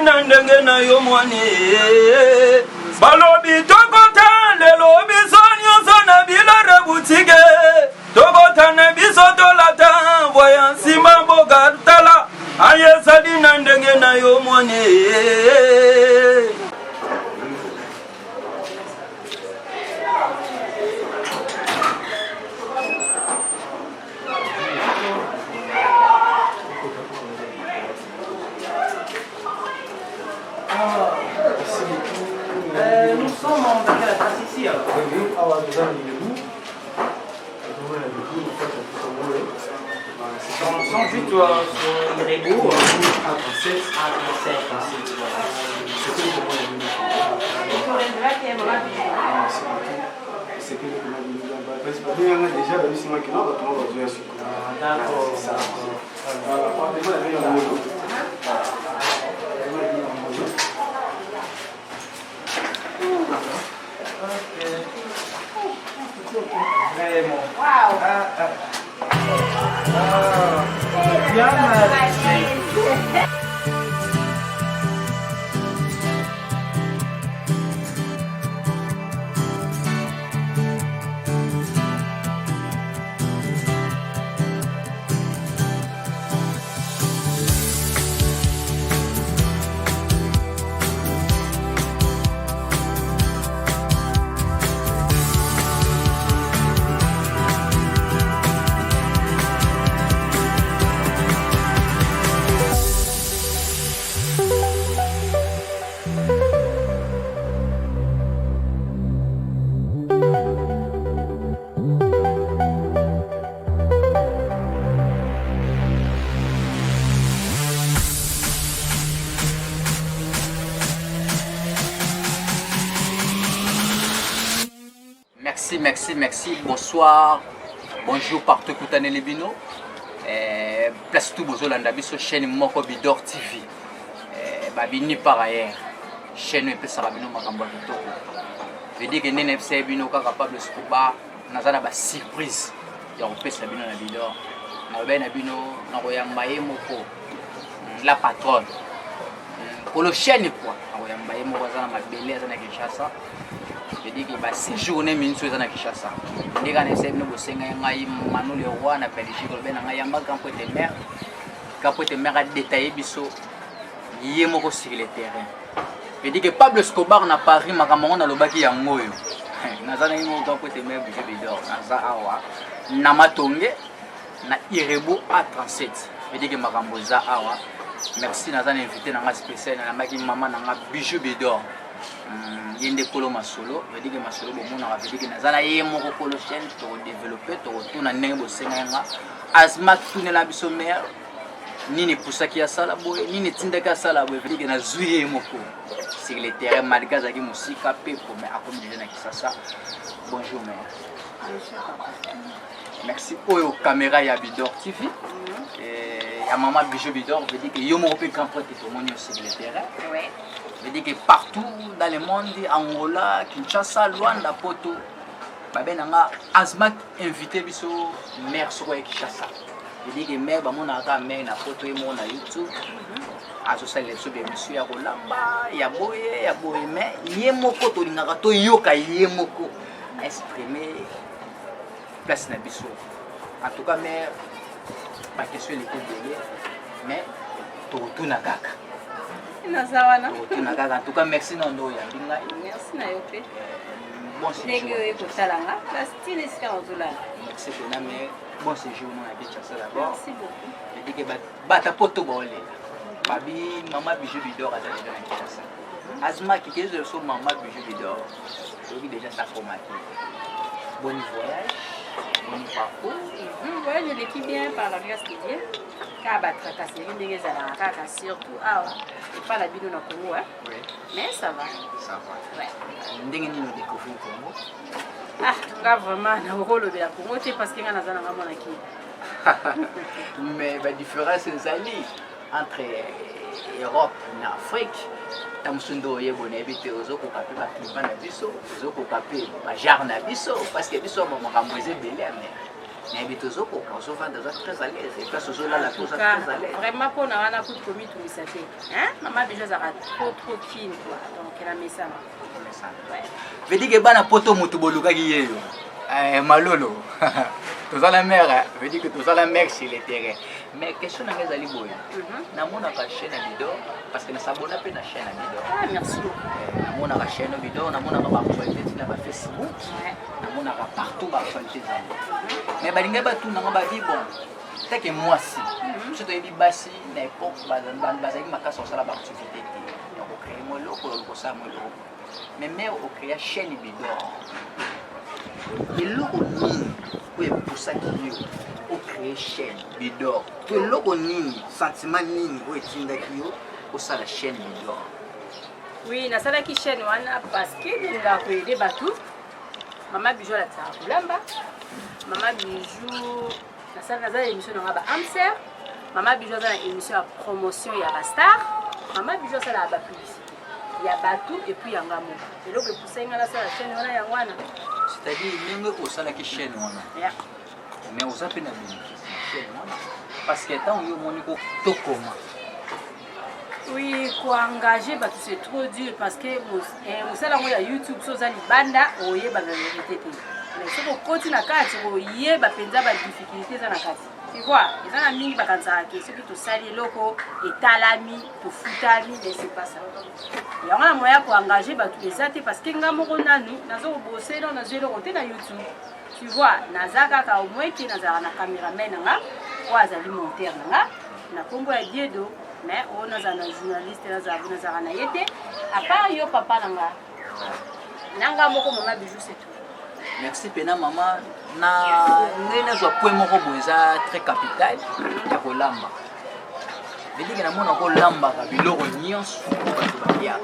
na ndenge na yo mwani. Balobi tokota lelo biso nyonso na bilore butike tokota na biso tolata voya nsima mboka tala ayesali na ndenge na yo mwani. Euh, nous sommes dans quelle adresse ici alors? Oui, oui, awa toza na Ilebu. Toza na Ilebu, na kati ya Congo. Nous sommes juste sur Irebu. A37. A37. 37, voilà. C'était vraiment la C'était vraiment déjà babisi nga bato ngo bazoya sikoyo. D'accord. C'est ça. Voilà, appartement na bino yango oyo. Appartement na bino yango oyo. Ok. Vraiment. Wow. Ah, ah. Ah, bien habillé. Merci, merci, merci. Bonsoir, bonjour partout kutaneli bino. Eh, place tout bozolanda biso chaîne moko Bidor TV. Eh, babini par ailleurs. Chaîne epesaka bino makambo ya kitoko. Veut dire que nde nayebisa ye bino kaka Pablo Escobar naza na ba surprise ya kopesa bino na Bidor. Nalobaki na bino nakoyamba ye moko la patronne. Kolo chaîne quoi. Nakoyamba ye moko aza na mabele aza na Kinshasa. Je dis que ba séjourner minso eza na Kinshasa. Ndeka na essaye bino bosenga ngai Manu le roi na Belgique lobe na ngai yamba grand prêtre mère. Grand prêtre mère a détaillé biso ye moko sur le terrain. Je dis que Pablo Escobar na Paris makambo yango nalobaki yango oyo. Naza na ye moko grand prêtre mère Bijou Bidor. Naza awa na Matonge na Irebo A37. Je dis que makambo eza awa. Merci naza na invité na nga spécial nayambaki mama na nga Bijou Bidor. Ye nde kolo masolo, veut dire que masolo bomonaka, veut dire que naza na ye moko kolo chaîne, tokodeveloppe, tokotuna ndenge bosenga nga. Azmak tunela biso mère nini epusaki asala boye, nini etindaki asala boye, veut dire que nazwi ye moko sur le terrain malgré azalaki mosika pepo, mais akomi déjà na Kinshasa. Bonjour mère. Merci oyo caméra ya Bidor TV. Ya maman Bijou Bidor, veut dire que yo moko pe grand prêtre tomoni yo sur le terrain. Ouais. Veut dire que partout dans le monde, Angola, Kinshasa, Luanda, Poto, babenanga Azmak invité biso mère soko ya Kinshasa. Veut dire que mère bamonaka mère na poto ye moko na YouTube. Azosalela biso ba émission ya kolamba, ya boye, ya boye, mais ye moko tolingaka toyoka ye moko exprimer place na biso. En tout cas mère, ba question eleki ebele, mais tokotuna kaka. Naza wana. Tokotuna kaka. En tout cas merci na ndo oyambi ngai. Merci na yo pe. Bon séjour. Ndenge oye kotala nga, place tina esika nazolala. Merci pena mais bon séjour na Kinshasa d'abord. Merci beaucoup. Je dis que bata poto baolela. Babi mama Bijou Bidor aza déjà na Kinshasa. Azma kikezo so mama Bijou Bidor. Oyoki déjà ça komaki. Bon voyage, bon parcours. Voyage eleki bien par la grâce de Dieu. Kaka batracasserie ndenge ezalaka kaka surtout awa epa na bino na Congo, hein? Oui. Mais ça va. Ça va. Ouais. Ndenge nini odécouvrir Congo? Ah, nga vraiment nakokolobela Congo te parce que nga naza nanga mwana Kini. Mais ba différence ezali entre Europe na Afrique. Ntango mosusu nde oyeba nayebi te ozokoka mpe baclimat na biso, ozokoka mpe bagenre na biso parce que biso makambo eza ebele mais. Nayebi tozokoka, ozovanda, oza très à l'aise, place ozolala mpe oza très à l'aise. Vraiment mpona wana kutu komitungisa te. Mama Bijou azalaka trop trop kine quoi, donc na mesana. Veut dire que bana poto motu bolukaki ye yo malolo toza la mère, veut dire que toza la mère sur le terrain. Mais question na ngai ezali boye: namonaka chaîne ya Bidor, parce que nasabona mpe na chaîne ya Bidor. Ah, merci beaucoup. Namonaka chaîne ya Bidor, namonaka baactualité ntina bafacebook, namonaka partout baactualité ezali. Mais balingai batunanga babi: bon, teke mwasi, biso toyebi basi na époque bazalaki makasi kosala baactivité te ya kocréer mo eloko, kosala mo eloko. Mais mare ocréa chaîne Bidor, eloko nini oyo epusaki yo ocréer chaîne Bidor, to eloko nini, sentiment nini oyo etindaki yo osala chaîne Bidor? Oui, nasalaki chaîne wana parce que nalingaka koaider bato. Mama Bijou alakisaka kolamba, Mama Bijou naza na émission nanga baamser, Mama Bijou aza na émission ya promotion ya bastar, Mama Bijou asalaka bapublicité ya bato et puis yanga moko. Eloko epusai nga nasala chaîne wana, yango wana. C'est-à-dire ndenge osalaki chaîne wana, mais oza mpe na bénéfice na chaîne wana, parce que ntango yo omoni ko tokoma. Oui, koengage bato, c'est trop dur, parce que mosala yango ya YouTube, so oza libanda, oyeba na vérité te. Mais soki okoti na kati, oyeba mpenza badifficulté eza na kati, tu vois. Eza na mingi bakanisaka ke soki tosali eloko, etalami, tofutami, mais c'est pas ça. Yango na moya koengage bato eza te, parce que nga moko nanu naza kobose no, nazwi eloko te na YouTube, tu vois. Naza kaka au moins ke nazalaka na cameraman na nga oyo azali monteur na nga na nkombo ya Diedo. Mais oyo nazala na journaliste, nazalaka na ye te, à part yo papa na nga, na nga moko Mama Bijou, c'est tout. Merci mpena mama. Na ngai nazwa point moko boye eza très capital ya kolamba. Vedike namona kolambaka biloko nyonso bato baliaka.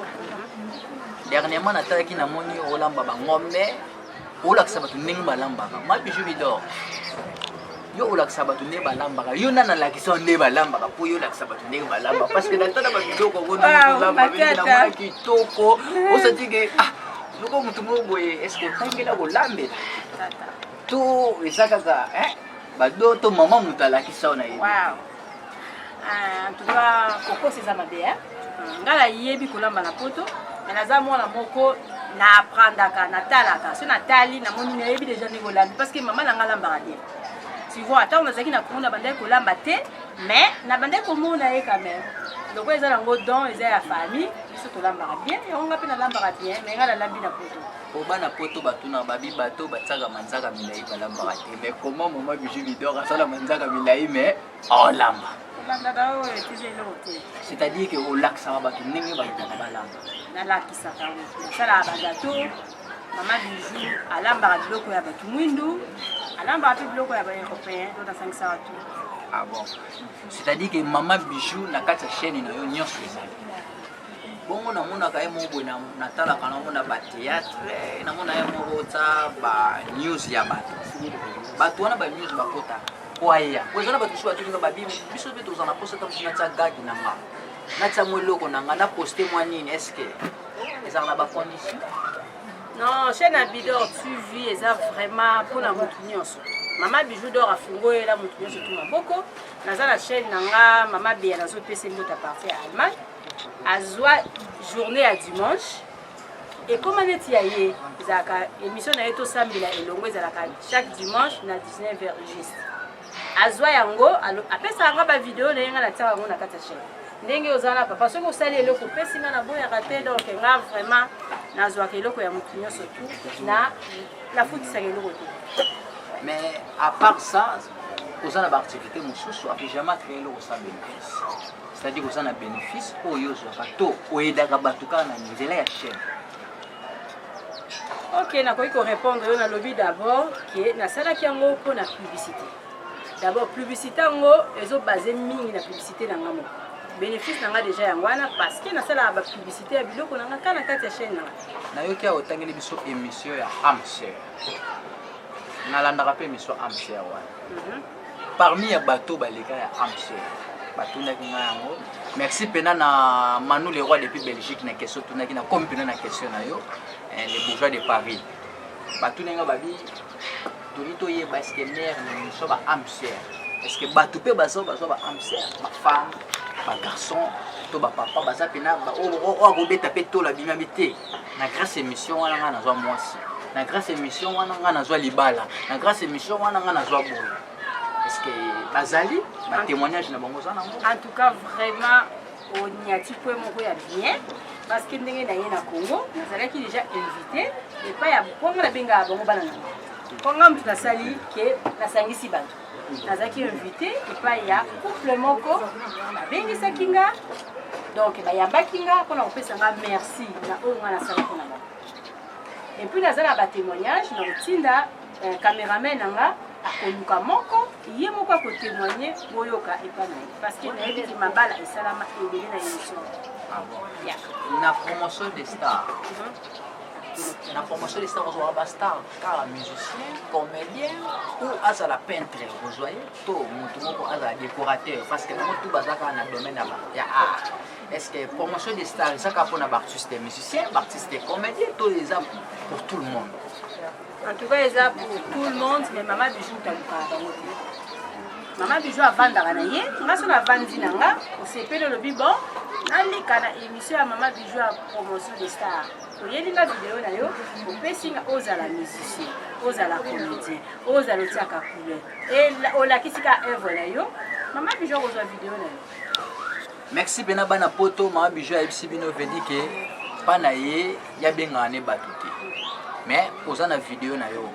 Dernièrement natalaki, namoni olamba bangombe, olakisa bato ndenge balambaka. Ma Bijou Bidor, yo olakisa bato ndenge balambaka, yo nani alakisa yo ndenge balambaka mpo yo olakisa bato ndenge balambaka? Parce que natala babiloko yango namona kitoko, osatike ah loko motu moko boye. Est ce que otangela kolambela to eza kaka bado to mama moto alakisa yo na ye? Wow. En tout cas, kokosa eza mabe. Ngai nayebi kolamba na poto, me naza mwana moko na apprendaka, natalaka. So natali, namoni nayebi déjà ndenge olambi, parce que mama na ngai alambaka bien, tu vois. Ntango nazalaki na Kongo, nabandaki kolamba te, mais nabandaki komona ye quand même. Loko eza nango don, eza ya famille, biso tolambaka bien. Yango nga mpe nalambaka bien, mais ngai nalambi na poto. Po bana poto batuna babi: bato batiaka manzaka milai balambaka te, mais comment Mama Bijou Bidor asala manzaka milai mais olamba? Olandaka oyo etiza eloko te. C'est-à-dire que olakisaka bato ndenge balukaka balamba? Nalakisaka, nasalaka bagâteau. Mama Bijou alambaka biloko ya bato mwindu, alambaka mpe biloko ya baeuropéen, donc nasangisaka tout. Ah bon, c'est-à-dire que Mama Bijou, na kati ya chaîne na yo nyonso ezali bongo. Namonaka ye moko boye, natalaka, namona bathéâtre, namona ye moko ota banews ya bato. Bato wana banews bakota kwaya po eza na bato mosusu batulinga babi: biso mpe toza na posa ta mosu natia gag na nga, natia mwa eloko na nga, naposte mwa nini. Est ce que ezalaka na bacondition? Non, chaîne ya Bidor TV eza vraiment mpona motu nyonso. Mama Bijou d'Or afungoyela motu nyonso tu maboko. Naza na chaîne na nga, Mama Beya, nazopesa mbote à partir ya Allemagne. Azwa journée ya dimanche ekóma neti ya ye, ezalaka émission na ye Tosambela elongo, ezalaka chaque dimanche na 19 heures juste. Azwa yango, apesaka nga bavideo na ye, nga natiaka yango na kati ya chaîne. Ndenge oza na papa, soki osali eloko, opesi nga, naboyaka te. Donc nga vraiment nazwaka eloko ya motu nyonso tu, na nafutisaka eloko te. Mais à part ça, oza na baactivité mosusu, jamais créer eloko sans bénéfice. C'est-à-dire oza na bénéfice oyo ozwaka to oyedaka bato kaka na nzela ya chaîne? Ok, nakoki korépondre yo. Nalobi d'abord ke nasalaki yango mpona publicité. D'abord publicité yango ezobase mingi na publicité na nga moko. Bénéfice na nga déjà yango wana, parce que nasalaka bapublicité ya biloko na nga kaka na kati ya chaîne na nga. Nayoki awa otangeli biso émission ya Amser. Nalandaka mpe émission Amser wana. Parmi ya bato baleka ya Amser, batunaki ngai yango. Merci mpena na Manu le Roi depuis Belgique na question otunaki. Nakomi mpena na question na yo. Le Bourgeois de Paris batuni nga babi: Toni toyeba, est ce que mare na émission ba âme sœur, est ce que bato mpe baza bazwa ba âme sœur, bafemme, bagarçon to bapapa, baza mpena oyo akobeta mpe tola bimami te? Na grâce émission wana ngai nazwa mwasi, na grâce émission wana ngai nazwa libala, na grâce émission wana ngai nazwa boye, est ce que bazali batémoignage na bango oza nango? En tout cas, vraiment oniati point moko ya bien, parce que ndenge na ye na Congo, nazalaki déjà invité epai ya mponga, nabengaka bango bana na nga, mponga motu nasali ke nasangisi bato. Nazalaki invité epai ya couple moko, babengisaki nga, donc bayambaki nga mpona kopesa nga merci na oyo nga nasala mpona bango. Et puis naza na batémoignage na kotinda cameraman na nga, akoluka moko, ye moko akotémoigne, boyoka epa na ye, parce que nayebiki mabala esalama ebele na émission. Ah bon. Yeah. Na promotion des stars, na promotion des stars, ozwaka bastar kaka musicien, comédien, ou azala peintre ozwa ye, to motu moko azala décorateur, parce que bango tout baza kaka na domaine ya art? Est ce que promotion des stars eza kaka mpona baartiste musicien, baartiste comédien, to eza pour tout le monde? En tout cas, eza pour tout le monde, mais Mama Bijou talukaka bango te. Mama Bijou avandaka na ye, nga so navandi na nga, osepeli, olobi: "Bon, naleka na émission ya Mama Bijou ya promotion de star." Oyeli nga video na yo, opesi nga, ozala musicien, ozala comédien, ozala otiaka couleur, olakisi ka œuvre na yo, Mama Bijou akozwa video na yo. Merci mpena bana poto. Mama Bijou ayebisi bino vedi ke mpa na ye yabengaka ne bato te, mais oza na video na yo,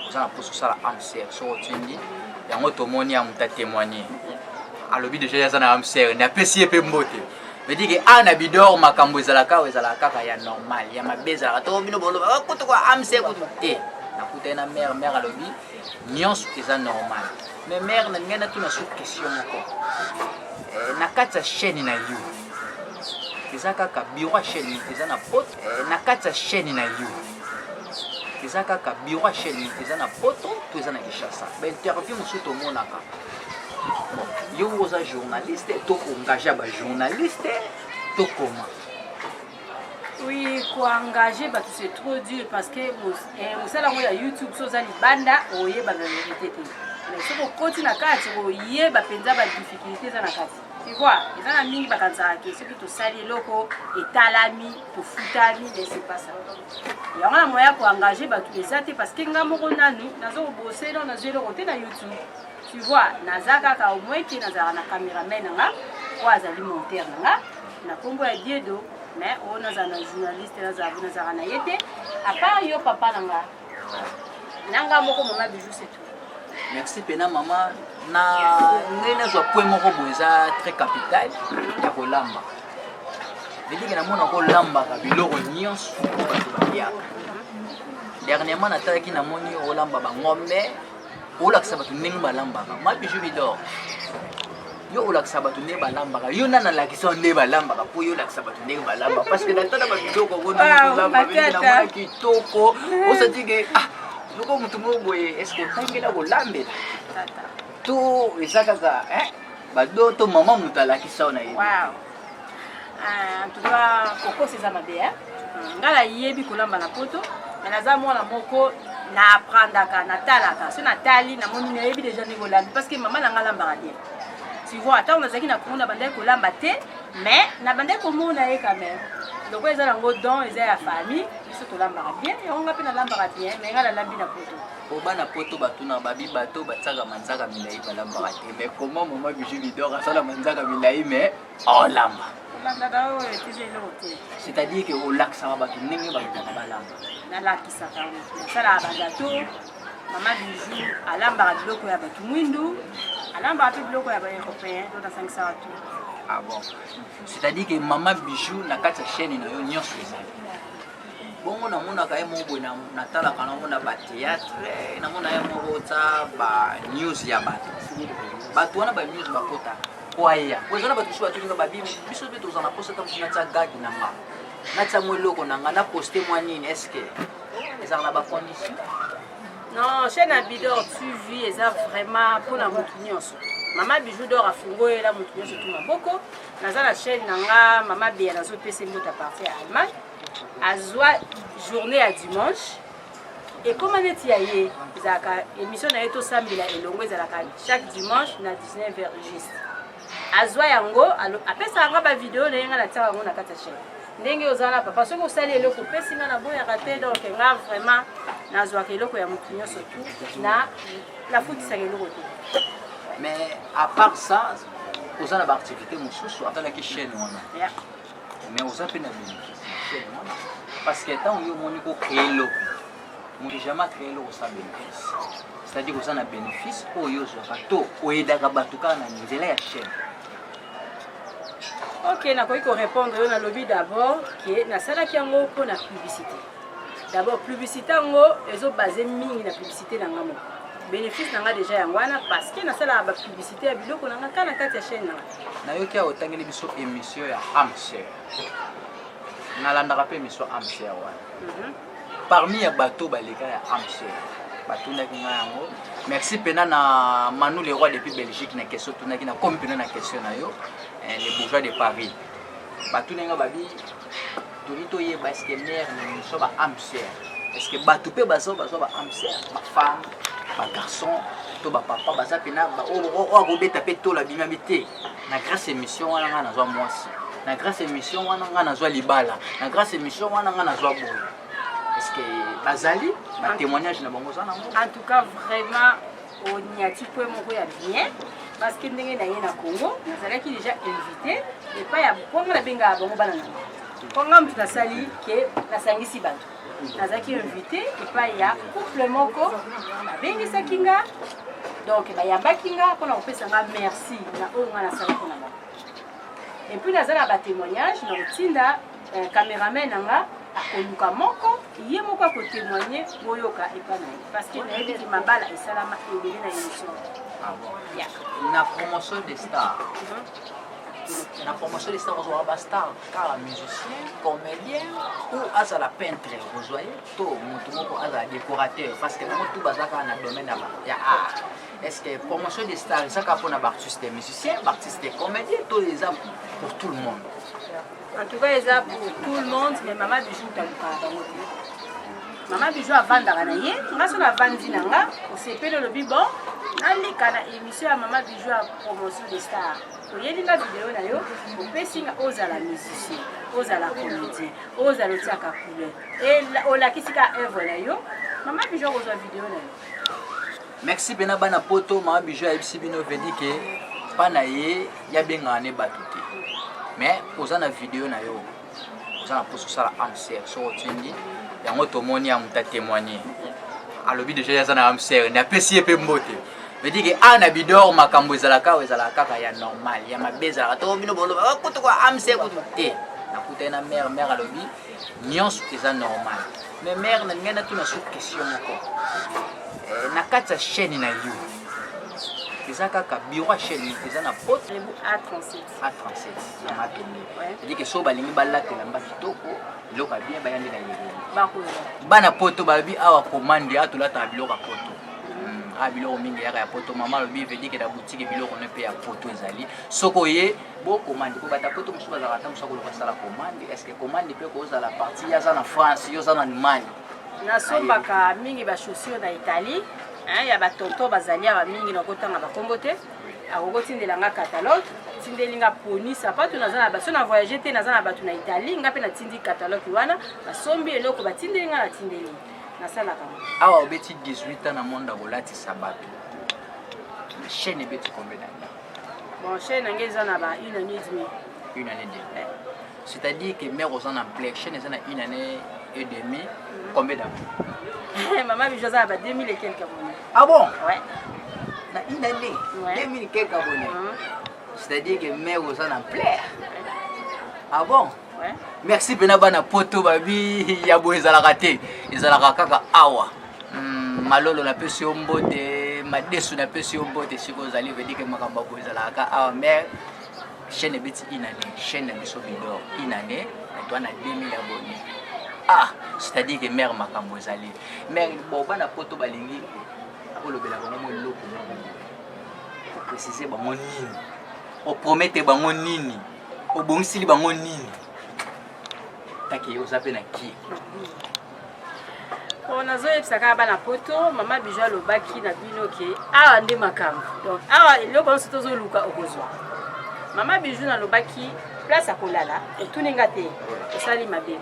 oza na mposa osala âme sœur, soki otindi yango, tomoni ya moto atémoigne, alobi déjà ye aza na âme sœur, nde apesi ye mpe mbote. Veut dire ke a na Bidor makambo ezalaka oyo ezalaka kaka ya normal, ya mabe ezalaka to bino boloba kutu kwa âme sœur kutu te. Nakutani na mare, mare alobi nyonso eza normal. Mais mare, na ngai natuna so question moko. Na kati ya chaîne na yo, eza kaka bureau ya chaîne eza na poto? Na kati ya chaîne na yo, eza kaka bureau ya chaîne eza na poto to eza na Kinshasa? Bainterview mosusu tomonaka, bon, yo moko oza journaliste, to engage ya bajournaliste to koma? Oui, koengage bato, c'est trop dur, parce que mosala yango ya YouTube, so oza libanda, oyeba vérité te, mais soki okoti na kati, oyeba mpenza badifficulté eza na kati, tu vois. Eza na mingi bakanisaka ke soki tosali eloko, etalami, tofutami, mais c'est pas ça. Yango na moya koengage bato eza te, parce que nga moko nanu naza kobose, no nazwi eloko te na YouTube, tu vois. Naza kaka au moins ke nazalaka na cameraman na nga oyo azali monteur na nga na nkombo ya Diedo, mais oyo nazala na journaliste, nazalaka na ye te, à part yo papa na nga, na nga moko Mama Bijou, c'est tout. Merci mpena mama. Na ngai nazwa point moko boye eza très capital ya kolamba. Vedike namona kolambaka biloko nyonso oyo bato baliaka. Dernièrement natalaki, namoni olamba bangombe, olakisa bato ndenge balambaka. Ma Bijou Bidor, yo olakisa bato ndenge balambaka, yo nani alakisa yo ndenge balambaka mpo yo olakisa bato ndenge balambaka? Parce que natala babiloko yango namona kitoko, osatike ah loko motu moko boye. Est ce que otangela kolambela to eza kaka bado to mama moto alakisa yo na ye? Wow. En tout cas, kokosi eza mabe. Ngai nayebi kolamba na poto, me naza mwana moko na apprendaka, natalaka. So natali, namoni nayebi déjà ndenge olambi, parce que mama na ngai alambaka bien, tu vois. Ntango nazalaki na Kongo, nabandaki kolamba te, mais nabandaki komona ye quand même. Loko eza nango don, eza ya famille biso, tolambaka bien. Yango nga mpe nalambaka bien, mais ngai nalambi na poto. Po bana poto batuna, babi bato batiaka manzaka milai balambaka te, mais comment Mama Bijou Bidor asala manzaka milai mais olamba? Olandaka oyo etiza eloko te. C'est-à-dire ke olakisaka bato ndenge balobaka balamba? Nalakisaka, nasalaka bagâteau. Mama Bijou alambaka biloko ya bato mwindu, alambaka mpe biloko ya baeuropéen, donc nasangisaka tout. Ah bon, c'est-à-dire que Mama Bijou, na kati ya chaîne na yo nyonso ezali bongo. Namonaka ye moko boye, natalaka, namona bathéâtre, namona ye moko ota banews ya bato. Bato wana banews bakota kwaya po eza na bato mosusu batulinga babi biso mpe toza na posa. Ta mosu natia gag na nga, natia mwa eloko na nga, naposte mwa nini, est ce que ezalaka na bacondition? Non, chaîne ya Bidor TV eza vraiment mpona motu nyonso. Mama Bijou d'Or afungoyela motu nyonso tu maboko. Naza na chaîne na nga, Mama Beya, nazopesa mbote à partir ya Allemagne. Azwa journée ya dimanche. Ekoma neti ya ye, ezalaka émission na ye tosambela elongo, ezalaka chaque dimanche na 19 heures juste. Azwa yango, apesaka nga ba video na ye, nga natiaka yango na kati ya chaîne. Ndenge oza na papa, soki osali eloko opesi nga, naboyaka te. Donc nga vraiment nazwaka eloko ya motu nyonso tu, na nafutisaka eloko te. Mais à part ça, oza na baactivité mosusu atalaki chaîne wana? Yeah. Mais oza mpe na bénéfice na chaîne wana, parce que ntango yo omoni kocréer eloko, moto jamais acréer eloko sans bénéfice. C'est-à-dire oza na bénéfice oyo ozwaka to oyedaka bato kaka na nzela ya chaîne? Ok, nakoki korépondre yo. Nalobi d'abord ke nasalaki yango mpona publicité. D'abord publicité yango ezobase mingi na publicité na nga moko. Bénéfice na nga déjà yango wana, parce que nasalaka bapublicité ya biloko na nga kaka na kati ya chaîne na nga. Nayoki awa otangeli biso émission ya amser. Nalandaka mpe émission amser wana. Parmi ya bato baleka ya amser, batunaki ngai yango. Merci mpena na Manu le Roi depuis Belgique na question otunaki. Nakomi mpena na question na yo. Le Bourgeois de Paris batuni nga, babi toli toyeba est-ce mare na émission ba amser, est-ce bato mpe bazwa ba amser, bafemme, bagarçon to bapapa, baza mpena oyo akobeta mpe tola bimami te. Na grâce émission wana ngai nazwa mwasi, na grâce émission wana ngai nazwa libala, na grâce émission wana ngai nazwa boye. Est-ce que bazali batémoignage na bango oza nango? En tout cas, vraiment oniati point moko ya bien, parce que ndenge na ye na Congo, nazalaki déjà invité epai ya mponga, nabengaka bango bana na nga, mponga motu nasali ke nasangisi bato. Nazalaki invité epai ya couple moko, babengisaki nga, donc bayambaki nga mpona kopesa nga merci na oyo nga nasala mpona bango. Et puis naza na batémoignage na kotinda cameraman na nga, akoluka moko, ye moko akotémoigne, boyoka epa na ye, parce que nayebiki mabala esalama ebele na émission. Ah bon. Yeah. Na promotion des stars, na promotion des stars ozwaka bastar kaka musicien, comédien ou azala peintre ozwa ye, to motu moko azala décorateur, parce que bango tu baza kaka na domaine ya art. Est ce que promotion des stars eza kaka mpona baartiste musicien, baartiste comédien, to eza pour tout le monde? En tout cas, eza pour tout le monde, mais Mama Bijou talukaka bango te. Mama Bijou avandaka na ye. Nga so navandi na nga, osepeli, olobi: "Bon, naleka na émission ya Mama Bijou ya promotion de star." Oyeli nga video na yo, opesi nga. Ozala musicien, ozala comédien, ozala otiaka couleur, olakisi ka œuvre na yo, Mama Bijou akozwa video na yo. Merci mpena bana poto. Mama Bijou ayebisi bino, vedi ke mpa na ye yabengaka ne bato te, mais oza na video na yo, oza na mposa osala amser, soki otindi yango, tomoni ya moto atémoigne, alobi déjà ye aza na amser, ne apesi ye mpe mbote. Veut dire ke awa na Bidor makambo ezalaka awa, ezalaka kaka ya normal, ya mabe ezalaka to bino boloba kutu kwa amser kutu te. Nakutani na mare, mare alobi nyonso eza normal. Mais mare, nalingai natuna so question moko. Na kati ya chaîne na yo, eza kaka bureau ya chaîne eza na Poto? Rebu A37. A37 ya Matonge. C'est-à-dire que so balingi balatela mba kitoko, biloko ya bien, baya nde na Yereli? Bakozwa. Bana poto balobi awa commande, awa tolataka biloko ya poto. Awa biloko mingi eyaka ya poto. Mama alobi veut dire ke na boutique biloko no mpe ya poto ezali. Soki oye bocommande, po bata poto mosusu bazalaka ata mosu akoluka asala commande. Est ce que commande mpe kozala parti, ye aza na France, yo oza na Allemagne? Nasombaka mingi bachaussure na Italie, hein, ya batonton bazali awa mingi, nakotanga bakombo te. Akokotindela nga catalogue, tindeli nga poni sapato. Naza na baso na voyage te, naza na bato na Italie, nga mpe natindi catalogue wana, basombi eloko, batindeli nga, natindeli, nasalaka ngo. Awa obeti 18 ans na monde ya kolatisa bato. Chaîne ebeti combien d'années? Bon, chaîne na ngai eza na ba une année et demie. Une année et demie, c'est-à-dire que mare oza na plein chaîne eza na une année et demie, combien d'abonnés? Mama Bijou aza na ba 2000 et quelques abonnés. Ah bon? Ouais. Na une année? Ouais. 2000 quelques abonnés, c'est-à-dire que mare oza na plein. Ah bon? Ouais. Merci mpena bana poto. Babi ya boye ezalaka te, ezalaka kaka awa. Malolo, napesi yo mbote. Madesu, napesi yo mbote. Sikoyo ozali, veut dire ke makambo ya boye ezalaka kaka awa. Mare, chaîne ebeti une année, chaîne na biso Bidor une année, toa na 2000 abonnés. Ah, c'est-à-dire que mare makambo ezali. Mare, bon, bana poto balingi olobela bango mo eloko moko, oprécise bango nini, opromete bango nini, obongisili bango nini, taki oza mpe na kie? Bon, nazoyebisa kaka bana poto, mama Bijou alobaki na bino ke awa nde makambo. Donc awa eloko nyonso tozoluka okozwa. Mama Bijou nalobaki place ya kolala, otuni nga te, osali mabe.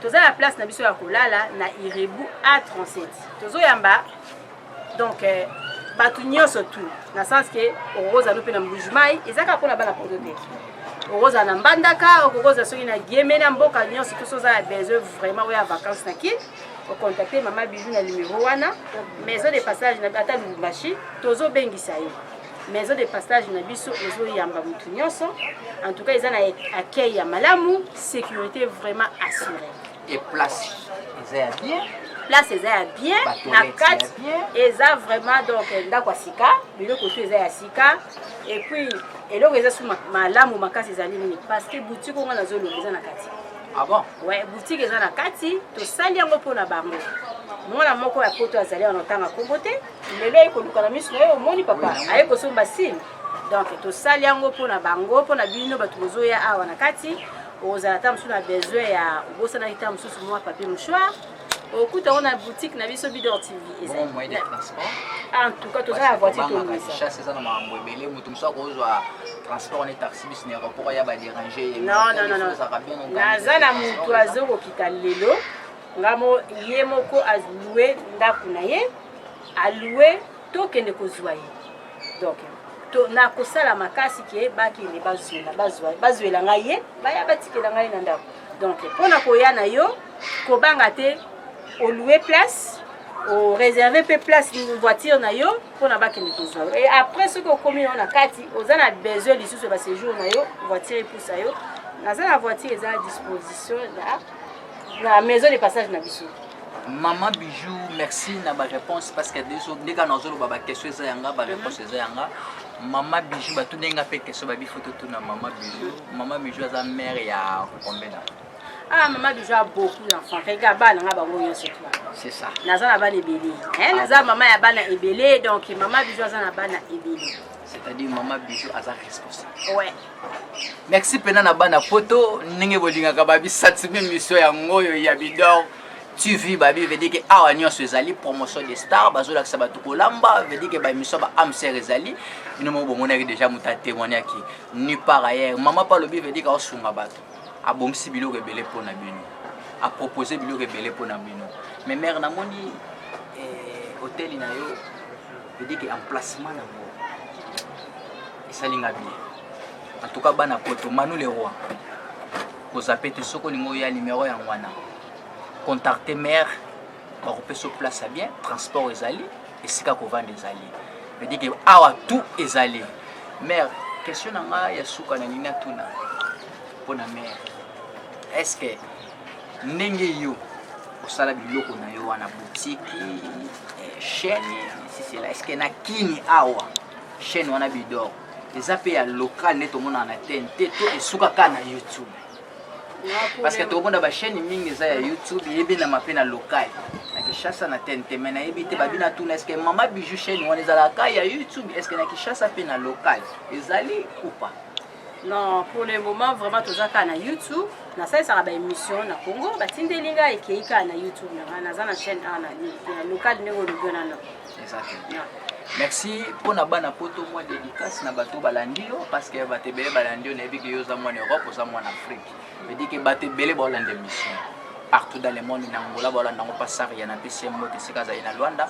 Toza na place na biso ya kolala na Irebu A37. Tozoyamba donc eh, bato nyonso tout na sens ke okokozala no mpe na Mbuji-Mayi, eza kaka mpona bana poto te. Okozala na Mbandaka, okokozala soki na Gieme na mboka nyonso tout, soki oza na besoin vraiment oya vacances na Kin, ocontacte mama Bijou na numero wana. Maison de passage na ata Lubumbashi, tozobengisa yo. Maison de passage na biso ezoyamba mutu nyonso. En tout cas eza na accueil ya malamu, sécurité vraiment assurée. Et place eza ya bien. Place eza ya bien, na kati eza vraiment donc ndako ya sika, biloko tout eza ya sika. Et puis eloko eza su malamu makasi ezali nini? Parce que boutique oyo nga nazoloba eza na kati. Ah bon? Ouais, boutique eza na kati, tosali yango mpona bango. Mwana moko ya poto azali wana otanga kombo te, lelo aye koluka na miso na ye, omoni papa aye kosomba sim. Donc tosali yango mpona bango, mpona bino bato bozoya awa na kati. Ozala ata mosusu na besoin ya obosanaki ta mosusu mwa papier mouchoir, okuta yango na boutique na biso Bidor TV. Bon, moyen de transport. En tout cas toza na voiture tolongisa. Kinshasa eza na makambo ebele, moto mosusu akozwa transport ne taxi bus na aéroport ya ba déranger ye. Non, non, non, non. Naza na moto azokokita lelo ngamo ye moko aloue ndako na ye, aloue tokende kozwa ye. Donc to nakosala makasi ke bakende bazwela bazwa bazwela ngai ye, baya batikela ngai na ndako. Donc mpona koya na yo kobanga te, oloue place, oreserve mpe place voiture na yo mpona bakende kozwa yo. Et après soki okomi yo na kati, oza na besoin lisusu ya baséjour na yo, voiture epusa yo. Naza na voiture eza à disposition na maison de passage na biso. Maman Bijou, merci na ba réponse parce que désolé ndeka nazoloba ba question eza yanga, ba réponse eza yanga. Maman Bijou batu ndenga pe question ba bifoto tout na Maman Bijou. Maman Bijou aza mère ya combien d'enfants? Ah, Maman Bijou a beaucoup d'enfants. Regarde bana nga bango nyonso toi. C'est ça. Naza na bana ebele. Hein, naza maman ya bana ebele, donc Maman Bijou aza na bana ebele. C'est-à-dire Maman Bijou aza responsable. Ouais. Merci pena na bana poto ndenge bolingaka babi satime mission yango oyo ya Bidor TV babi veut dire que awa nyonso ezali promotion des stars, bazolakisa bato kolamba, veut dire que ba émission ba âme sœur ezali bino moko bomonaki déjà moto atémoignaki nulle part ailleurs. Mama Palobi veut dire que aosunga bato, abongisi biloko ebele mpona bino, apropose biloko ebele mpona bino. Mais mère namoni hôtel na yo veut dire que emplacement nango esalinga bien. En tout cas bana poto Manu le roi kozape te soki olingi oya numéro yango wana contacter mère bakopesa yo place ya bien, transport ezali, esika kovanda ezali, veut dire que awa tout ezali. Mère, question na nga ya suka na nini natuna mpona mère, est-ce que ndenge yo osala biloko na yo wana boutique, chaîne si c'est là, est-ce que na kini awa chaîne wana Bidor eza pe ya local nde tomonaka na TNT to esuka kaka na YouTube? Parce que tokomona ba chaîne mingi eza ya YouTube eyebenama pe na local na Kinshasa na TNT, mais nayebi te babi na tuna est-ce que Mama Bijou chaîne wana ezalaka ya YouTube, est-ce que na Kinshasa pe na local ezali ou pas? Non, pour le moment vraiment toza kaka na YouTube. Nasalisaka ba émission na Congo, batindeli ngai ekei kaka na YouTube na ngai, naza na chaîne awa na local ndenge olobi wana non. Exactement. Merci mpona bana poto, mwa dédicace na bato balandi yo parce que bato ebele balandi yo, nayebi ke yo oza mwana Europe, oza mwana Afrique, veut dire que bato ebele baolanda émission partout dans le monde, na Angola baolanda yango, pasar ya na pesi ye mbote esika azali na Luanda.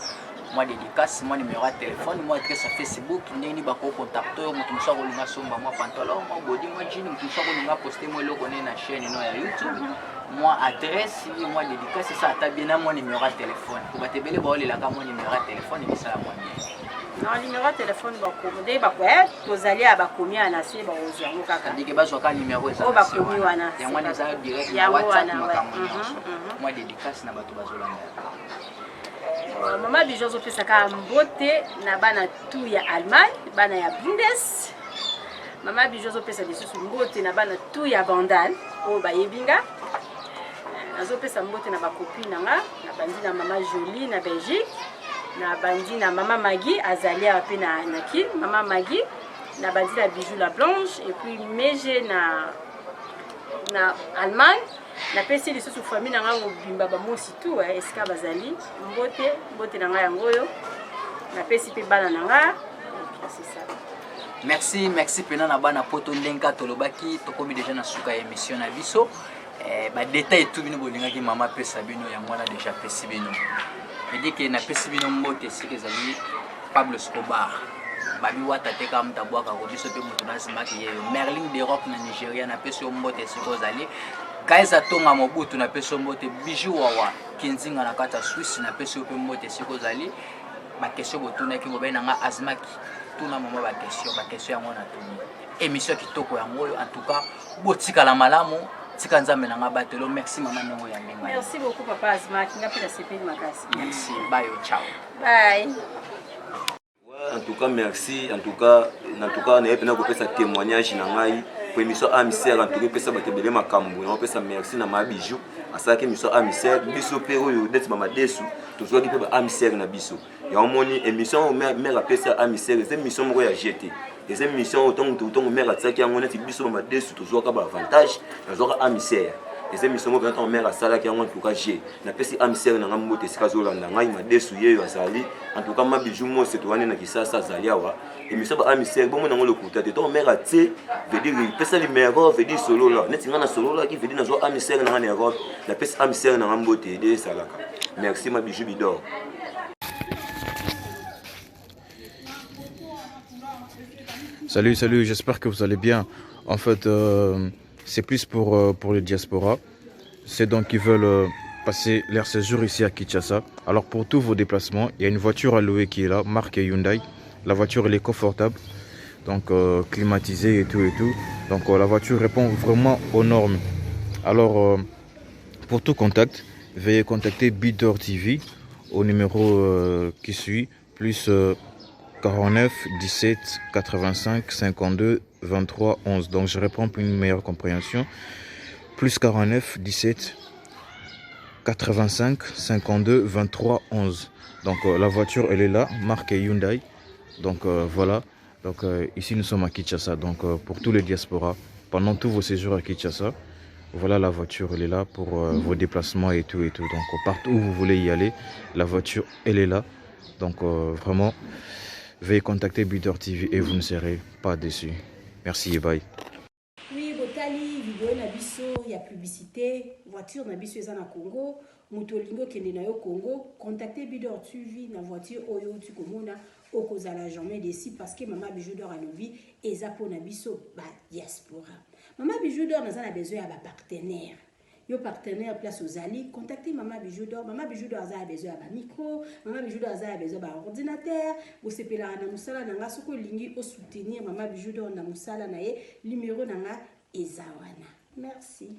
Mwa dédicace, mwa numéro ya téléphone, mwa adresse ya Facebook, ndenge nini bakocontacte oyo moto mosusu akolinga asomba mwa pantalon, mwa body, mwa jean, moto mosusu akolinga poste mwa eloko nene na chaîne no ya YouTube, mwa adresse, mwa dédicace esa ata bien na mwa numéro ya téléphone po bato ebele baolelaka mwa numéro ya téléphone ebisala mwa bien. Non, numéro ya téléphone bakomi nde tozali ya bakomi ya na se bakozwa yango kaka. C'est-à-dire que bazwaka numéro eza oyo na se bakomi wana. Yango wana eza direct na Yango WhatsApp, wana, ouais. makambo nyonso. Mwa dédicace na bato bazolanda. Mama Bijou azopesaka mbote na bana tu ya Allemagne, bana ya Bundes. Mama Bijou azopesa lisusu mbote na bana tu ya Bandal oyo bayebi nga. Azopesa mbote na bakopine na nga, na bandi na Mama Jolie na Belgique, na bandi na Mama Maggie azali awa pe na Kin, Mama Maggie, na bandi na Bijou la Blanche et puis Meje na Allemagne. Napesi lisusu famille na ngai mobimba bamosi tu eh, esika bazali mbote mbote na ngai yango oyo napesi mpe bana na ngai c'est ça. Merci, merci mpena na bana poto. Ndenge kaka tolobaki, tokomi deja na suka ya émission na biso. Eh, badetail etu bino bolingaki mama apesa bino yango wana deja apesi bino. Edike napesi bino mbote esika ezali Pablo Escobar babi wata te kaka moto abwakako biso mpe moto nazimaki yeyo. Merlin de Rock na Nigeria, napesi yo mbote esika ozali. Kaiza Tonga Mobutu, napesi yo mbote. Bijou Wawa Kinzinga na kati ya Swisse, napesi yo mpe mbote esika ozali. Baquestion botunaki, mobali na nga azimaki tuna mama baquestion, baquestion yango natuni. Émission kitoko yango oyo. En tout cas, botikala malamu, tika Nzambe na nga batelo. Merci mama ndenge oyo ya ndenge. Merci beaucoup papa Azimaki, nga mpe nasepeli makasi. Merci bayo, ciao. Bye. En tout cas merci, en tout cas nayebi mpena kopesa témoignage na ngai po émission amisère en tout cas epesa bato ebele makambo. Naopesa merci na ma Bijou, asalaki émission amisère. Biso mpe oyo neti bamadesu tozwaki mpe baamisère na biso yango. Moni émission oyo mare apesi ya amisère, eza émission moko ya gt, eza émission oyo ntongo mare atiaki yango, neti biso bamadesu tozwaka baavantage. Nazwaka amisère, eza émission moko ntango mare asalaki yango. En tout cas g napesi amisere na ngai mbote esika azolanda ngai. Madesu yeyo azali. En tout cas ma Bijou mose towana na Kisasa azali awa. Émission ba amisere bomona yango lokuta te. Ntongo mare atie, veut dire epesa numéro, veut dire solola neti ngai nasololaki, veut dire nazwa amisere na ngai na Europe. Napesi amisere na ngai mbote ede ezalaka. Merci ma Bijou Bidor. Salut, salut, j'espère que vous allez bien. En fait, c'est plus pour les diasporas. C'est donc qui veulent passer leur séjour ici à Kinshasa. Alors pour tous vos déplacements, il y a une voiture à louer qui est là, marque Hyundai. La voiture, elle est confortable, donc climatisée et tout et tout. Donc la voiture répond vraiment aux normes. Alors pour tout contact, veuillez contacter Bidor TV au numéro qui suit, plus 49 17 85 52 23 11. Donc je reprends pour une meilleure compréhension. Plus 49 17 85 52 23 11. Donc la voiture, elle est là, marque Hyundai. Donc voilà. Donc ici nous sommes à Kinshasa. Donc pour tous les diasporas, pendant tous vos séjours à Kinshasa, voilà, la voiture, elle est là pour vos déplacements et tout et tout. Donc partout où vous voulez y aller, la voiture, elle est là. Donc vraiment, veuillez contacter Bidor TV et vous ne serez pas déçus. Merci et bye. Oui, botali video na biso ya publicité. Voiture na biso eza na Congo. Moto olingi okende na yo Congo, contacte Bidor TV na voiture oyo outi komona, okozala jamais déçu, parce que mama Bijou d'Or alobi eza mpona biso badiaspora. Mama Bijou d'Or naza na besoin ya bapartenaire. Yo partenaire, place ozali, contacte mama Bijou d'Or. Mama Bijou d'Or aza ya besoin ya bamicro, mama Bijou d'Or aza ya besoin ya baordinateur. Bosepelaka na mosala na nga. Soki olingi osoutenir mama Bijou d'Or na mosala na ye, numéro na nga eza wana. Merci.